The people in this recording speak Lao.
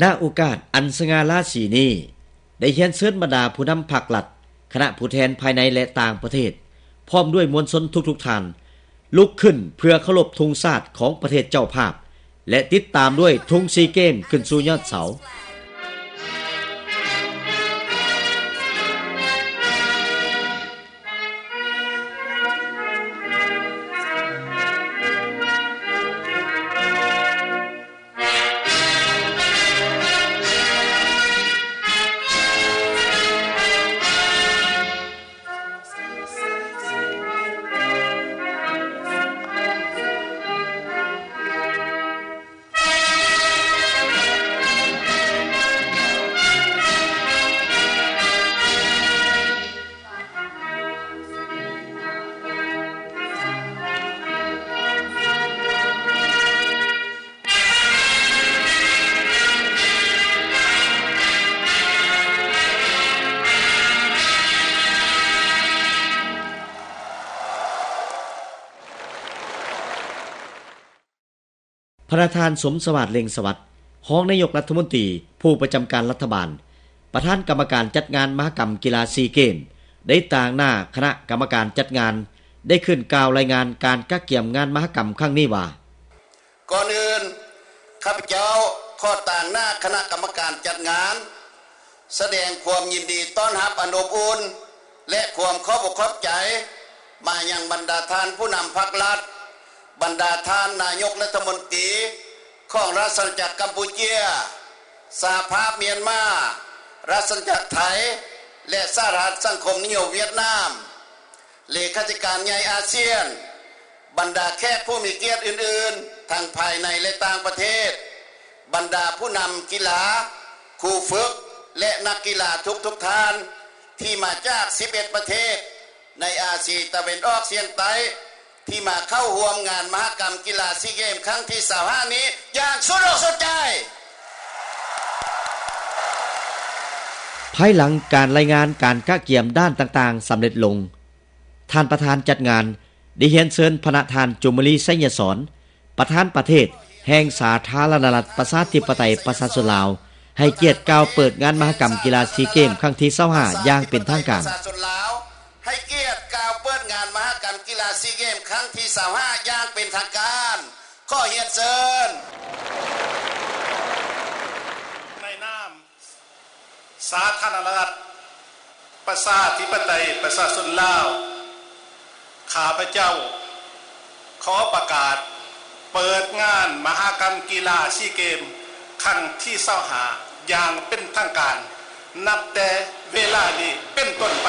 ນະໂອກາດອັນສະຫງ່າລາສີນີ້ ໄດ້ຮຽນເຊີນບັນດາຜູ້ນຳພັກລັດ, ຄະນະຜູ້ແທນພາຍໃນ ແລະ ຕ່າງປະເທດ ພ້ອມດ້ວຍມວນຊົນທຸກໆທ່ານ ລຸກຂຶ້ນເພື່ອເຄົາລົບທຸງຊາດຂອງປະເທດເຈົ້າພາບ ແລະ ຕິດຕາມດ້ວຍທຸງຊີເກມຂຶ້ນສູ່ຍອດເສົາ. ພະນະທ່ານ ສົມສະຫວາດ ເລັ່ງສະຫວັດ ຮອງນາຍົກລັດຖະມົນຕີ ຜູ້ປະຈຳການລັດຖະບານ, ປະທານກຳມະການຈັດງານມະຫະກຳກິລາຊີເກມ ໄດ້ຕາງໜ້າຄະນະກຳມະການຈັດງານ ໄດ້ຂຶ້ນກ່າວລາຍງານການກະກຽມງານມະຫະກຳຄັ້ງນີ້ວ່າ: ກ່ອນອື່ນ ຂ້າພະເຈົ້າຂໍຕາງໜ້າຄະນະກຳມະການຈັດງານ ສະແດງຄວາມຍິນດີຕ້ອນຮັບອັນອົບອຸ່ນ ແລະ ຄວາມຂອບອົກຂອບໃຈ ມາຍັງບັນດາທ່ານຜູ້ນຳພັກລັດ, ບັນດາທ່ານນາຍົກລັດຖະມົນຕີຂອງລາຊະອານາຈັກກຳປູເຈຍ, ສະຫະພາບມຽນມາ, ລາຊະອານາຈັກໄທ ແລະ ສະຫະລັດສັງຄົມນິຍົມຫວຽດນາມ, ເລຂາທິການໃຫຍ່ອາຊຽນ, ບັນດາແຂກຜູ້ມີກຽດອື່ນໆ ທັງພາຍໃນ ແລະ ຕ່າງປະເທດ, ບັນດາຜູ້ນຳກິລາ, ຄູຝຶກ ແລະ ນັກກິລາທຸກໆທ່ານ ທີ່ມາຈາກສິບເອັດປະເທດໃນອາຊີຕາເວັນອອກສຽງໃຕ້ ທີ່ມາເຂົ້າຮ່ວມງານມະຫະກຳກິລາຊີເກມຄັ້ງທີຊາວຫ້ານີ້ຢ່າງສຸດອົກສຸດໃຈ. ພາຍຫຼັງການລາຍງານການກະກຽມດ້ານຕ່າງໆສຳເລັດລົງ, ທ່ານປະທານຈັດງານໄດ້ຮຽນເຊີນພະນະທ່ານ ຈູມມະລີ ໄຊຍະສອນ ປະທານປະເທດແຫ່ງສາທາລະນະລັດ ປະຊາທິປະໄຕ ປະຊາຊົນລາວ ໃຫ້ກຽດກ່າວເປີດງານມະຫະກຳກິລາຊີເກມຄັ້ງທີຊາວຫ້າຢ່າງເປັນທາງການ. ປະຊາຊົນລາວ ໃຫ້ກຽດກ່າວເປີດງານມະຫະກຳກິລາຊີເກມຄັ້ງທີຊາວຫ້າຢ່າງເປັນທາງການ. ຂໍຮຽນເຊີນ. ໃນນາມ ສາທາລະນະລັດ ປະຊາທິປະໄຕ ປະຊາຊົນລາວ, ຂ້າພະເຈົ້າຂໍປະກາດເປີດງານມະຫະກຳກິລາຊີເກມຄັ້ງທີຊາວຫ້າຢ່າງເປັນທາງການ ນັບແຕ່ເວລານີ້ເປັນຕົ້ນໄປ.